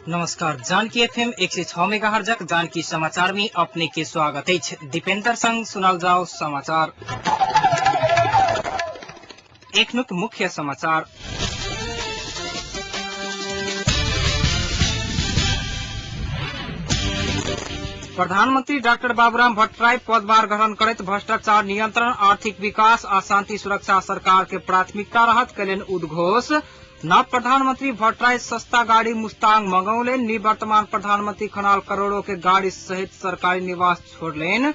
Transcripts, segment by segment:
नमस्कार, जानकी एफएम 106 मेगाहर्जक जानकी समाचार में अपने के स्वागत अछि। दीपेंद्र संग सुनल जाओ समाचार। एखनुक मुख्य समाचार। प्रधानमंत्री डाक्टर बाबूराम भट्टराई पदभार ग्रहण करैत भ्रष्टाचार नियंत्रण, आर्थिक विकास आ शांति सुरक्षा सरकार के प्राथमिकता रहत कयलनि उद्घोष। नव प्रधानमंत्री भट्टराई सस्ता गाड़ी मुस्तांग मंगौलनि। निवर्तमान प्रधानमंत्री खनाल करोड़ों के गाड़ी सहित सरकारी निवास छोड़लनि।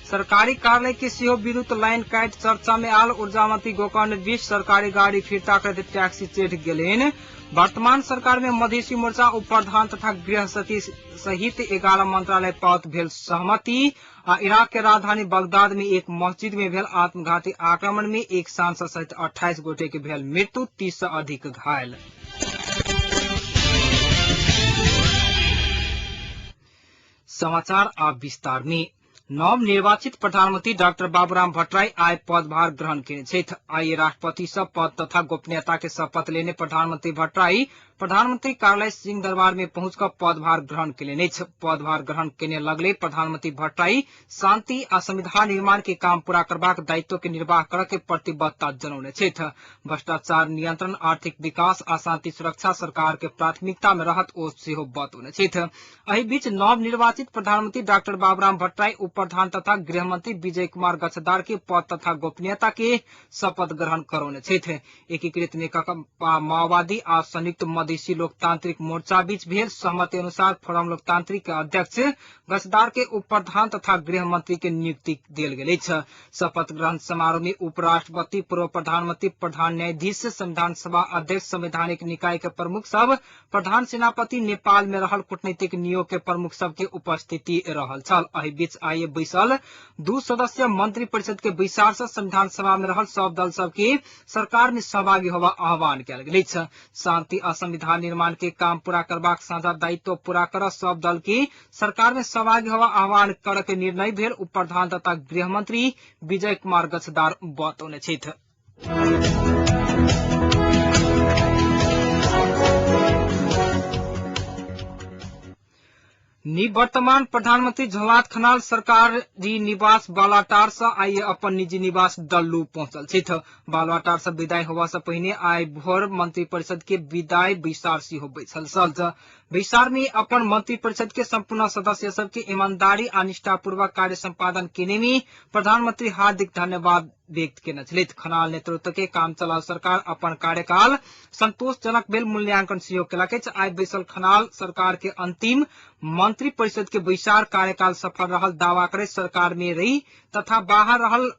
सरकारी कार्यालय के सेहो विद्युत लाइन काटि चर्चा में आयल ऊर्जा मंत्री गोकर्ण विष्ट सरकारी गाड़ी फिरता करैत टैक्सी चढ़ि गेलनि। वर्तमान सरकार में मधेसी मोर्चा उप प्रधान तथा गृह सचिव सहित 11 मंत्रालय पाओत भेल सहमति। आ इराक के राजधानी बगदाद में एक मस्जिद में भेल आत्मघाती आक्रमण में एक सांसद सहित 28 गोटे के भेल मृत्यु, 30 से अधिक घायल। समाचार आ विस्तार में। नव निर्वाचित प्रधानमंत्री डाक्टर बाबूराम भट्टराई आइ पदभार ग्रहण केने छथि। आइ राष्ट्रपति सँ पद तथा गोपनीयता के शपथ लेने प्रधानमंत्री भट्टराई प्रधानमंत्री कार्यालय सिंह दरबार में पहुंच कऽ पदभार ग्रहण केलनि अछि। पदभार ग्रहण केने लगले प्रधानमंत्री भट्टराई शांति आ संविधान निर्माण के काम पूरा करबाक दायित्व के निर्वाह करऽ के प्रतिबद्धता जनौने छथि। भ्रष्टाचार नियंत्रण, आर्थिक विकास आ शांति सुरक्षा सरकार के प्राथमिकता में रहत ओ सेहो बतौने छथि। एहि बीच नव निर्वाचित प्रधानमंत्री डाक्टर बाबूराम भट्टराई उप प्रधान तथा गृहमंत्री विजय कुमार गच्छदार के पद तथा गोपनीयता के शपथ ग्रहण करौने छथि। एकीकृत नेकपा माओवादी आ संयुक्त मधेसी लोकतांत्रिक मोर्चा बीच भेल सहमति अनुसार फोरम लोकतांत्रिक के अध्यक्ष गच्छदार के उप प्रधान तथा गृह मंत्री के नियुक्ति देल गेल अछि। शपथ ग्रहण समारोह में उपराष्ट्रपति, पूर्व प्रधानमंत्री, प्रधान न्यायाधीश, संविधान सभा अध्यक्ष, संवैधानिक निकाय के प्रमुख सब, प्रधान सेनापति, नेपाल में रहल कूटनीतिक नियोग के प्रमुख सब के उपस्थिति रहल छल। एहि बीच आइ बैसल 2 सदस्यीय मंत्री परिषद के बैसार से संविधान सभा में रहल सब दल सब के सरकार में सहभागी होबा आह्वान कयल गेल अछि। शांति आ संविधान निर्माण के काम पूरा करबाक साझा दायित्व पूरा कर सब दल के सरकार में सहभागी होबा आह्वान कर के निर्णय भेल उप प्रधान तथा गृह मंत्री विजय कुमार गच्छदार बतौने छथि। निवर्तमान प्रधानमंत्री झलनाथ खनाल सरकारी निवास बालाटार से आइ अपन निजी निवास डल्लू पहुंचल छथि। बालाटार से विदाई होबा से पहिने आइ भोर मंत्री परिषद के विदाई बैसार सेहो बैसल छल। बैसार में अपन मंत्री परिषद के संपूर्ण सदस्य सबके ईमानदारी आ निष्ठापूर्वक कार्य संपादन केने में प्रधानमंत्री हार्दिक धन्यवाद व्यक्त केने छलथि। खनाल नेतृत्व के काम चलाऊ सरकार अपन कार्यकाल संतोषजनक भेल मूल्यांकन सेहो केलक अछि। आइ बैसल खनाल सरकार के अंतिम मंत्री परिषद के बैसार कार्यकाल सफल रहल दावा करैत सरकार में रही तथा बाहर रहल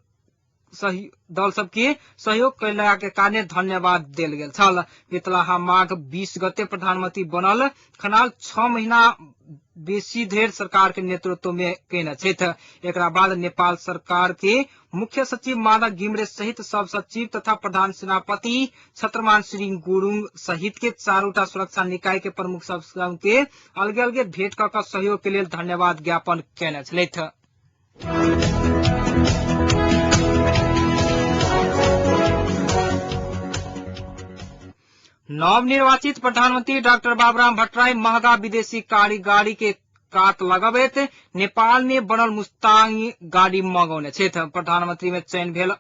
दल सबके सहयोग कयला के कारण धन्यवाद देल गेल छल। बितलाहा माघ 20 गते प्रधानमंत्री बनल खनाल 6 महीना बेसी देर सरकार के नेतृत्व में केने छथि। एकरा बाद नेपाल सरकार के मुख्य सचिव माधव घिमिरे सहित सब सचिव तथा प्रधान सेनापति छत्रमान सिंह गुरुङ सहित के 4 सुरक्षा निकाय के प्रमुख सब के अलगे अलगे भेंट कऽ सहयोग के लेल धन्यवाद ज्ञापन केने छलथि। नव निर्वाचित प्रधानमंत्री डाक्टर बाबूराम भट्टराई महंगा विदेशी कारी गाड़ी के कात लगबैत नेपाल में बनल मुस्तांग गाड़ी मंगौने छथि। प्रधानमंत्री में चयन भेल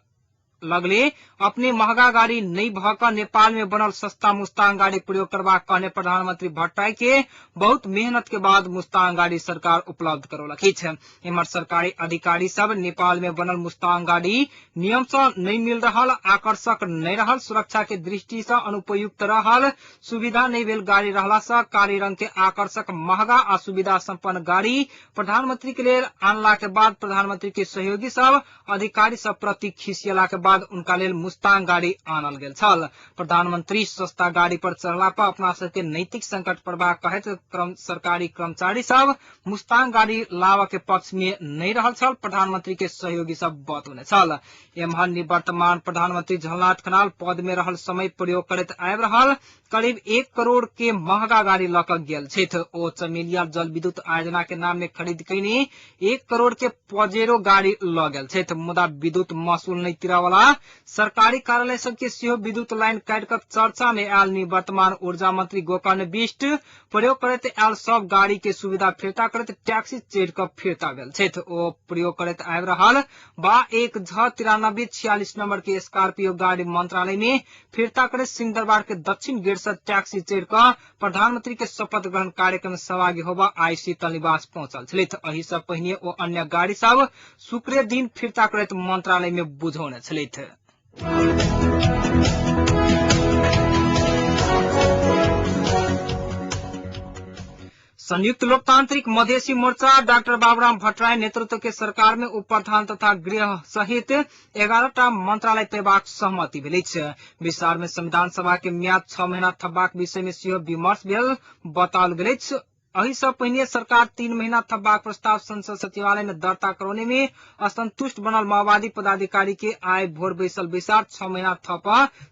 लगले अपने महंगा गाड़ी नहीं भऽ कऽ नेपाल में बनल सस्ता मुस्तांग गाड़ी प्रयोग करबाक कहने प्रधानमंत्री भट्टराई के बहुत मेहनत के बाद मुस्तांग गाड़ी सरकार उपलब्ध करौलक अछि। एम्हर सरकारी अधिकारी सब नेपाल में बनल मुस्तांग गाड़ी नियम से नहीं मिल रहल, आकर्षक नहीं रहल, सुरक्षा के दृष्टि से अनुपयुक्त रहल, सुविधा नहीं भेल गाड़ी रहला से कारी रंग के आकर्षक महंगा आ सुविधा संपन्न गाड़ी प्रधानमंत्री के लेल आनला के बाद प्रधानमंत्री के सहयोगी सब अधिकारी सब प्रति खिसियला के बाद उनका लेल मुस्तांग गाड़ी आनल गेल छल। प्रधानमंत्री सस्ता गाड़ी पर चढ़ला पर अपना सबके नैतिक संकट पड़बाक कहैत सरकारी कर्मचारी सब मुस्तांग गाड़ी लाबऽ के पक्ष में नहीं रहल छल, प्रधानमंत्री के सहयोगी सब बतौने छल। एम्हर निवर्तमान प्रधानमंत्री झलनाथ खनाल पद में रहल समय प्रयोग करैत आबि रहल करीब 1 करोड़ के महंगा गाड़ी लऽ कऽ गेल छथि। ओ चमेलिया जल विद्युत आयोजना के नाम में खरीद कयने 1 करोड़ के पजेरो गाड़ी लऽ गेल छथि, मुदा विद्युत महसूल नहीं तिरवला वाला सरकारी कार्यालय सबके सेहो विद्युत लाइन काटि कऽ चर्चा में आयल निवर्तमान ऊर्जा मंत्री गोकर्ण बिष्ट प्रयोग करैत आयल सब गाड़ी के सुविधा फिर्ता करैत टैक्सी चढ़ि कऽ फिर्ता भेल छथि। ओ प्रयोग करैत आबि रहल बा 1 झ 93 46 नंबर के स्कॉर्पियो गाड़ी मंत्रालय में फिर्ता करैत सिंहदरबार के दक्षिण गेट से टैक्सी चढ़ि कऽ प्रधानमंत्री के शपथ ग्रहण कार्यक्रम में सहभागी होबा आइ शीतल निवास पहुंचल छलथि। एहि सँ पहिने ओ अन्य गाड़ी सब शुक्र दिन फिर्ता करैत मंत्रालय में बुझौने छलथि। संयुक्त लोकतांत्रिक मधेसी मोर्चा डाक्टर बाबूराम भट्टराई नेतृत्व के सरकार में उप प्रधान तथा गृह सहित 11टा मंत्रालय पेबाक सहमति भेल अछि। विस्तार में संविधान सभा के म्याद 6 महीना थपबाक विषय में सेहो विमर्श भेल बताओल गेल अछि। एहि सँ पहिने सरकार 3 महीना थपबाक प्रस्ताव संसद सचिवालय में दर्ता करौने में असंतुष्ट बनल माओवादी पदाधिकारी के आइ भोर बैसल बैसार 6 महीना थप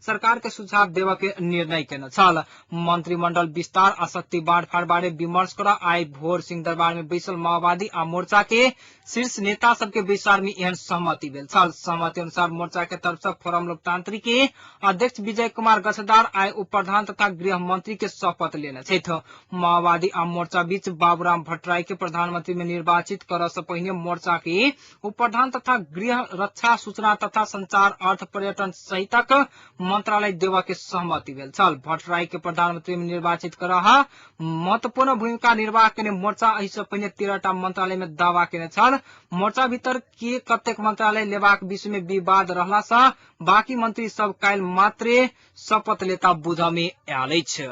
सरकार के सुझाव देबऽ के निर्णय केने छल। मंत्रिमंडल विस्तार आ शक्ति बांटफाड़ बारे विमर्श कर आइ भोर सिंहदरबार में बैसल माओवादी आ मोर्चा के शीर्ष नेता सबके बैसार में एहन सहमति भेल छल। सहमति अनुसार मोर्चा के तरफ से फोरम लोकतांत्रिक के अध्यक्ष विजय कुमार गच्छदार आइ उप प्रधान तथा गृह मंत्री के शपथ लेने छथि। माओवादी आ मोर्चा बीच बाबूराम भट्टराई के प्रधानमंत्री में निर्वाचित करऽ से पहिने मोर्चा के उप प्रधान तथा गृह, रक्षा, सूचना तथा संचार, अर्थ, पर्यटन सहितक मंत्रालय देबऽ के सहमति भेल छल। भट्टराई के प्रधानमंत्री में निर्वाचित करऽ महत्वपूर्ण भूमिका निर्वाह केने मोर्चा एहि सँ पहिने 13टा मंत्रालय में दावा केने छल। मोर्चा भीतर के कतेक मंत्रालय लेबाक विषय में विवाद रहला सँ बाकी मंत्री सब काल्हि मात्रे शपथ लेता बुझऽ में आयल अछि।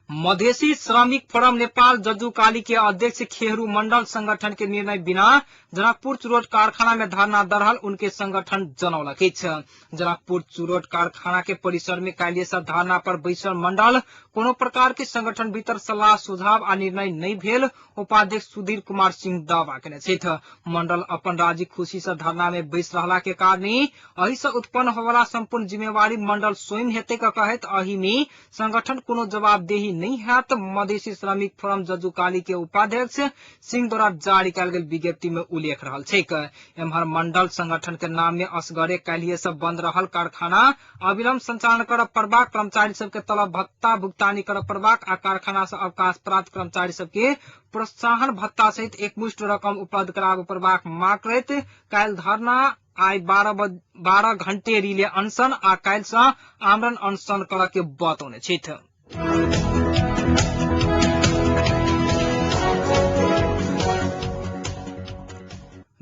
मधेसी श्रमिक फोरम नेपाल जजुकाली के अध्यक्ष खेहरू मंडल संगठन के निर्णय बिना जनकपुर चुरोट कारखाना में धरना दरहल उनके संगठन जनौलक अछि। जनकपुर चुरोट कारखाना के परिसर में काल्हि से धरना पर बैसल मंडल कोनो प्रकार के संगठन भीतर सलाह सुझाव आ निर्णय नहीं भेल उपाध्यक्ष सुधीर कुमार सिंह दावा केने छथि। मंडल अपन राजी खुशी से धरना में बैस रहला के कारण एहि से उत्पन्न होवला संपूर्ण जिम्मेवारी मंडल स्वयं हेतै कहैत एहि में संगठन कोनो जवाबदेही नहीं हैत। मधेसी श्रमिक फोरम जजुकाली के उपाध्यक्ष सिंह द्वारा जारी कयल गेल विज्ञप्ति में उल्लेख रहल छैक। एम्हर मंडल संगठन के नाम में असगरे काल्हिये से बंद रहल कारखाना अविलंब संचालन करऽ पड़बाक, कर्मचारी सबके तलब भत्ता भुगतानी करऽ पड़बाक आ कारखाना से अवकाश प्राप्त कर्मचारी सबके प्रोत्साहन भत्ता सहित एकमुष्ट रकम उपलब्ध कराबऽ पड़बाक मांग करैत काल्हि धरना आइ 12 घंटे रिले अनशन आ काल्हि सँ आमरण अनशन करऽ के बतौने छथि।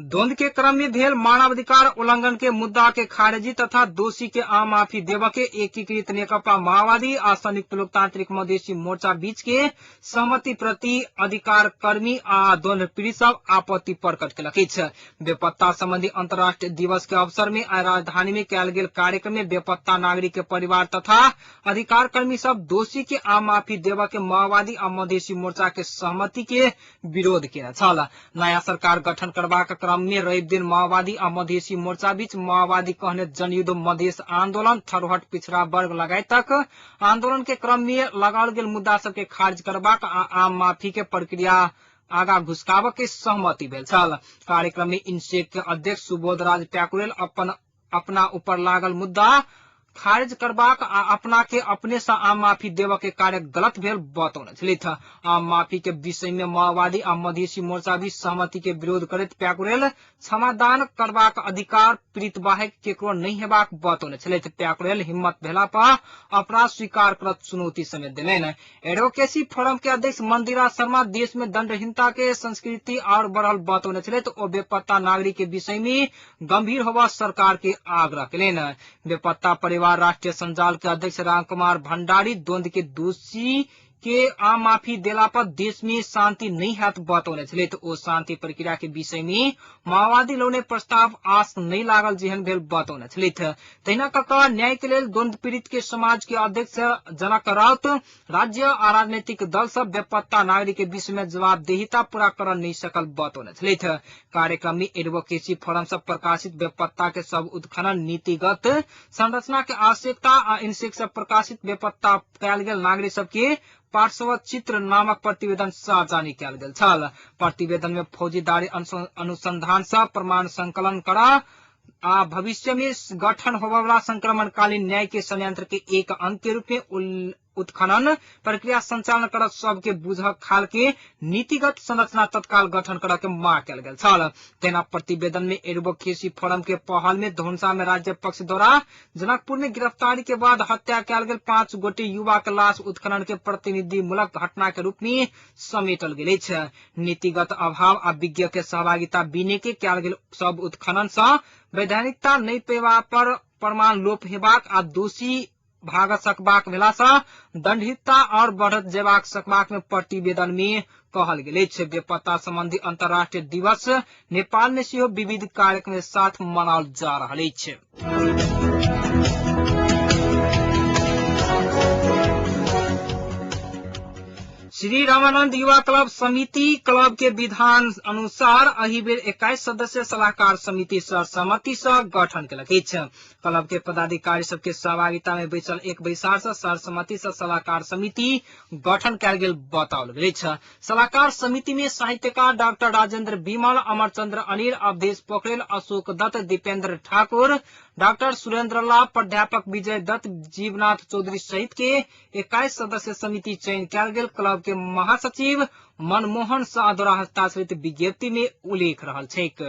द्वंद के क्रम में भेल मानवाधिकार उल्लंघन के मुद्दा के खारिजी तथा दोषी के आम माफी देव के एकीकृत नेकपा माओवादी आ संयुक्त लोकतांत्रिक मधेसी मोर्चा बीच के सहमति प्रति अधिकार कर्मी आ द्वंद पीड़ित सब आपत्ति प्रकट केलक अछि। बेपत्ता संबंधी अंतर्राष्ट्रीय दिवस के अवसर में आइ राजधानी में कयल गेल कार्यक्रम में बेपत्ता नागरिक के परिवार तथा अधिकार कर्मी सब दोषी के आम माफी देव के माओवादी आ मधेसी मोर्चा के सहमति के विरोध केने छल। नया सरकार गठन करबाक क्रम में रवि दिन माओवादी आ मधेसी मोर्चा बीच माओवादी कहने जनयुद्ध मधेस आंदोलन, थरहट पिछड़ा वर्ग लगायतक आंदोलन के क्रम में लगाओल गेल मुद्दा सबके खारिज करबाक आ आम माफी के प्रक्रिया आगा घुसकाबऽ के सहमति भेल छल। कार्यक्रम में इनसेक के अध्यक्ष सुबोध राज प्याकुरेल अपना ऊपर लागल मुद्दा खारिज करबाक आ अपना के अपने से आम माफी देबऽ के कार्य गलत भेल बतौने छलथि। आम माफी के विषय में माओवादी आ मधेसी मोर्चा बीच सहमति के विरोध करैत प्याकुरेल क्षमादान करबाक अधिकार पीड़ित बाहेक केकरो नहीं हेबाक बतौने छलथि। प्याकुरेल हिम्मत भेला पर अपराध स्वीकार करत चुनौती समेत देलनि। एडवोकेसी फोरम के अध्यक्ष मंदिरा शर्मा देश में दंडहीनता के संस्कृति और बढ़ल बतौने छलथि। ओ बेपत्ता नागरिक के विषय में गंभीर होबा सरकार के आग्रह केलनि। बेपत्ता परिवार राष्ट्रीय संजाल के अध्यक्ष रामकुमार भंडारी द्वंद के दोषी के आम माफी देला पर देश में शांति नहीं हैत बतौने छलथि। ओ शांति प्रक्रिया के विषय में माओवादी लौने प्रस्ताव आस नहीं लागल जेहन भेल बतौने छलथि। तहिना कक न्याय के लेल द्वंद पीड़ित के समाज के अध्यक्ष जनक राउत राज्य आ राजनीतिक दल सब बेपत्ता नागरिक के विषय में जवाबदेहिता पूरा कर नहीं सकल बतौने छलथि। कार्यक्रम में एडवोकेसी फोरम सब प्रकाशित बेपत्ता के सब उत्खनन नीतिगत संरचना के आवश्यकता आ इनसेक सब प्रकाशित बेपत्ता कयल गेल नागरिक सबके पार्श्वचित्र नामक प्रतिवेदन सार्वजनिक कयल गेल छल। प्रतिवेदन में फौजदारी अनुसंधान सँ प्रमाण संकलन करा आ भविष्य में गठन होबयवला संक्रमणकालीन न्याय के संयंत्र के एक अंग के रूप में उत्खनन प्रक्रिया संचालन करत सबके बुझक खाल के नीतिगत संरचना तत्काल गठन करऽ के मांग कयल गेल छल। तेना प्रतिवेदन में एडवोकेसी फोरम के पहल में धनुषा में राज्य पक्ष द्वारा जनकपुर में गिरफ्तारी के बाद हत्या कयल गेल 5 गोटे युवा के लाश उत्खनन के प्रतिनिधि मूलक घटना के रूप में समेटल गेल अछि। नीतिगत अभाव आ विज्ञ के सहभागिता बिने के कयल गेल सब उत्खनन सँ वैधानिकता नहि पेबा पर प्रमाण लोप हेबाक आ दोषी भाग सकबाक भेला सँ दंडितता और बढ़त जेबाक सकबाक में प्रतिवेदन में कहल गेल अछि। बेपत्ता संबंधी अंतर्राष्ट्रीय दिवस नेपाल में सेहो विविध कार्यक्रम के साथ मनाओल जा रहल अछि। श्री रामानंद युवा क्लब समिति क्लब के विधान अनुसार एहि बेर 21 सदस्य सलाहकार समिति सर्वसम्मति सँ गठन केलक अछि। क्लब के पदाधिकारी सबके सहभागिता में बैसल एक बैसार सँ सर्वसम्मति सँ सलाहकार समिति गठन कयल गेल बताओल गेल अछि। सलाहकार समिति में साहित्यकार डॉक्टर राजेंद्र विमल, अमरचंद्र अनिल, अवधेश पोखरेल, अशोक दत्त, दीपेंद्र ठाकुर, डॉक्टर सुरेंद्र लाभ, प्राध्यापक विजय दत्त, जीवनाथ चौधरी सहित के 21 सदस्य समिति चयन कयल गेल क्लब के महासचिव मनमोहन शाह द्वारा हस्ताक्षरित विज्ञप्ति में उल्लेख रहल छैक।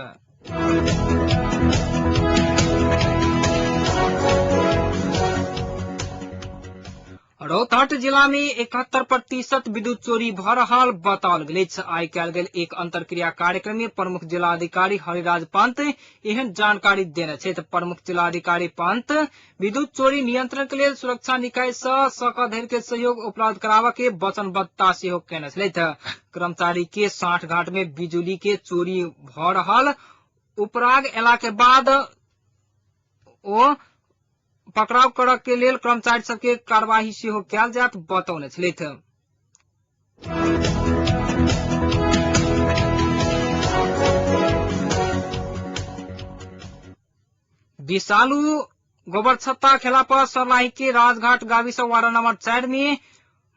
रौतहट जिला में 71% विद्युत चोरी भ रहल बताओल गेल अछि। आइ कयल गेल एक अंतरक्रिया कार्यक्रम में प्रमुख जिलाधिकारी हरिराज पंत एहन जानकारी देने छथि। प्रमुख जिलाधिकारी पंत विद्युत चोरी नियंत्रण के लेल सुरक्षा निकाय सँ सकधरि के सहयोग उपलब्ध कराबऽ के वचनबद्धता सेहो केने छलथि। कर्मचारी के साठगांठ में बिजुली के चोरी भ रहल उपराग एला के बाद ओ पकड़ाव करऽ के लेल कर्मचारी सबके कार्यवाही सेहो कयल जायत बतौने छलथि। विषालु गोबरछत्ता खेला पर सर्लाही के राजघाट गाविस वार्ड नंबर 4 में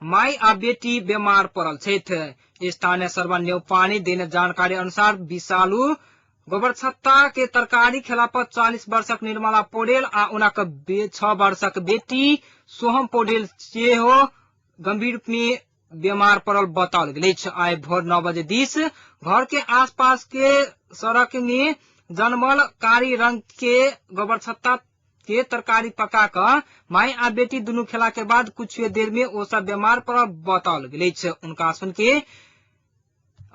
माई आ बेटी बीमार पड़ल छथि। स्थानीय सरवन नेउपानी देने जानकारी अनुसार विषालु गोबरछत्ता के तरकारी खेला पर 40 वर्षक निर्मला पौडेल आ उनक 6 वर्षक बेटी सोहम पौडेल सेहो गंभीर रूप में बीमार पड़ल बताओल गेल अछि। आइ भोर 9 बजे दिस घर के आसपास के सड़क में जनमल कारी रंग के गोबरछत्ता के तरकारी पका कऽ माई आ बेटी दुनू खेला के बाद कुछ देर में ओ सब बीमार पड़ल बताओल गेल अछि। उनका सुन के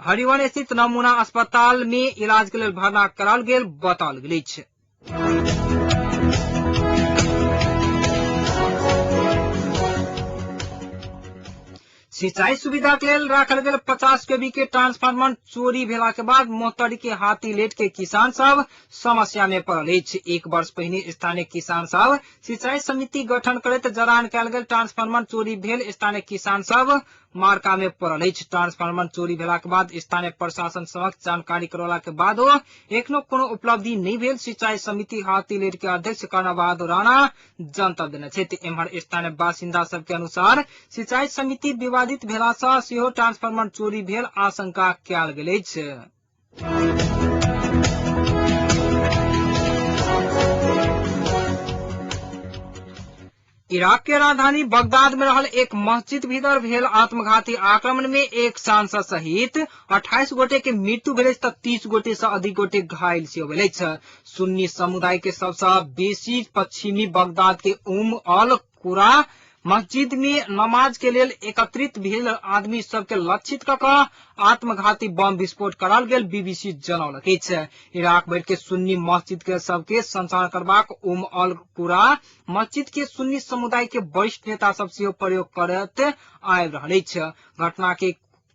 हरिवन स्थित नमूना अस्पताल में इलाज के लेल भर्ना कराओल गेल बताओल गेल अछि। सिंचाई सुविधा के लेल राखल गेल 50 केवी के ट्रांसफार्मर चोरी भेला के बाद मोहतरी के हाथी लेट के किसान सब समस्या में पड़ल अछि। एक वर्ष पहिने स्थानीय किसान सब सिंचाई समिति गठन करैत जरान कयल गेल ट्रांसफार्मर चोरी भेल स्थानीय किसान सब मार्का में पड़ल अछि। ट्रांसफार्मर चोरी भेला के बाद स्थानीय प्रशासन समक्ष जानकारी करौला के बादो एखनो कोनो उपलब्धि नहि भेल सिंचाई समिति हाथी लेट के अध्यक्ष कर्ण बहादुर राणा जनतब देने छथि। एम्हर स्थानीय बासिन्दा सबके अनुसार सिंचाई समिति विवादित भेला सँ सेहो ट्रांसफार्मर चोरी भेल आशंका कयल गेल अछि। इराक के राजधानी बगदाद में रहल एक मस्जिद भीतर भेल आत्मघाती आक्रमण में एक सांसद सहित 28 गोटे के मृत्यु भेल त 30 गोटे से अधिक गोटे घायल सेहो भेल अछि। सुन्नी समुदाय के सबसँ बेसी पश्चिमी बगदाद के उम अल कुरा मस्जिद में नमाज के लेल एकत्रित भेल आदमी सबके लक्षित क कऽ आत्मघाती बम विस्फोट कराल गेल बीबीसी जनौलक अछि। इराक भरि के सुन्नी मस्जिद के सबके संचालन करबाक उम अल कुरा मस्जिद के सुन्नी समुदाय के वरिष्ठ नेता सब सेहो प्रयोग करैत आबि रहल अछि। घटना के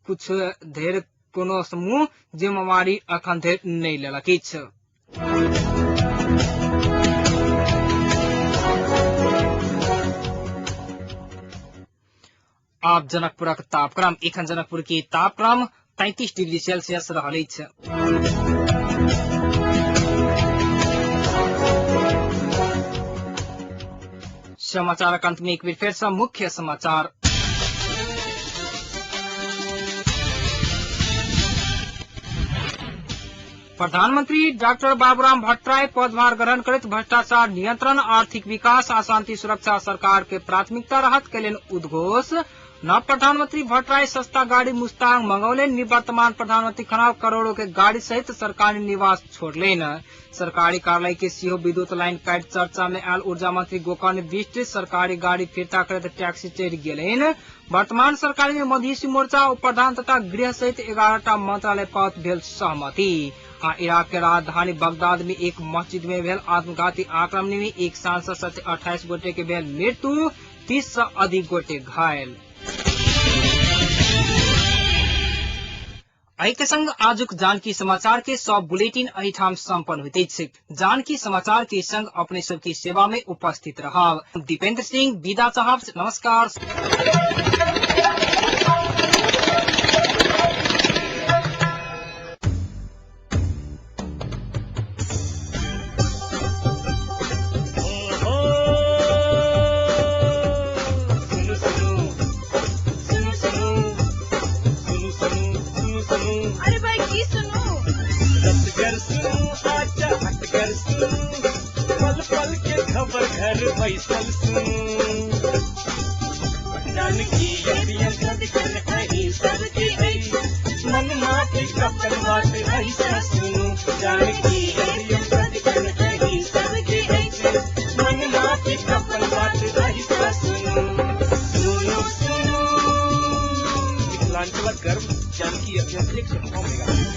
कुछ धरि कोनो समूह जिम्मेवारी अखन धरि नहि लेलक अछि। आब जनकपुरक तापक्रम। एखन जनकपुर के तापक्रम 33 डिग्री सेल्सियस रहल अछि। समाचारक अंत में एक बेर फेर सँ मुख्य समाचार। प्रधानमंत्री डाक्टर बाबूराम भट्टराई पदभार ग्रहण करैत भ्रष्टाचार नियंत्रण, आर्थिक विकास आ शांति सुरक्षा सरकार के प्राथमिकता रहत कयलनि उद्घोष। नव प्रधानमंत्री भट्टराई सस्ता गाड़ी मुस्तांग मंगौले। निवर्तमान प्रधानमंत्री खनाल करोड़ों के गाड़ी सहित सरकारी निवास छोड़लेन। सरकारी कार्यालय के सेहो विद्युत लाइन काटि चर्चा में आयल ऊर्जा मंत्री गोकर्ण बिष्ट सरकारी गाड़ी फिरता करैत टैक्सी चढ़ि गेलनि। वर्तमान सरकार में मधेसी मोर्चा उप प्रधान तथा गृह सहित 11टा मंत्रालय पद भेल सहमति। आ इराक के राजधानी बगदाद में एक मस्जिद में भेल आत्मघाती आक्रमण में एक सांसद सहित 28 गोटे के भेल मृत्यु, 30 से अधिक गोटे घायल। एहि के संग आजुक जानकी समाचार के सब बुलेटिन एहिठाम सम्पन्न होइत अछि। जानकी समाचार के संग अपने सबके सेवा में उपस्थित रहब दीपेंद्र सिंह विदा चाहब। नमस्कार। अरे भाई की सुनू, पल पल के खबर घर बैसल सुनू, जानकी सबके मन माटी कपन बात ऐसा सुनू, जानकी सबके मन माटी कपन बात ऐसा सुनू, सुनू सुनू मिथिलांचलक गर्व जानकी 106 मेगा।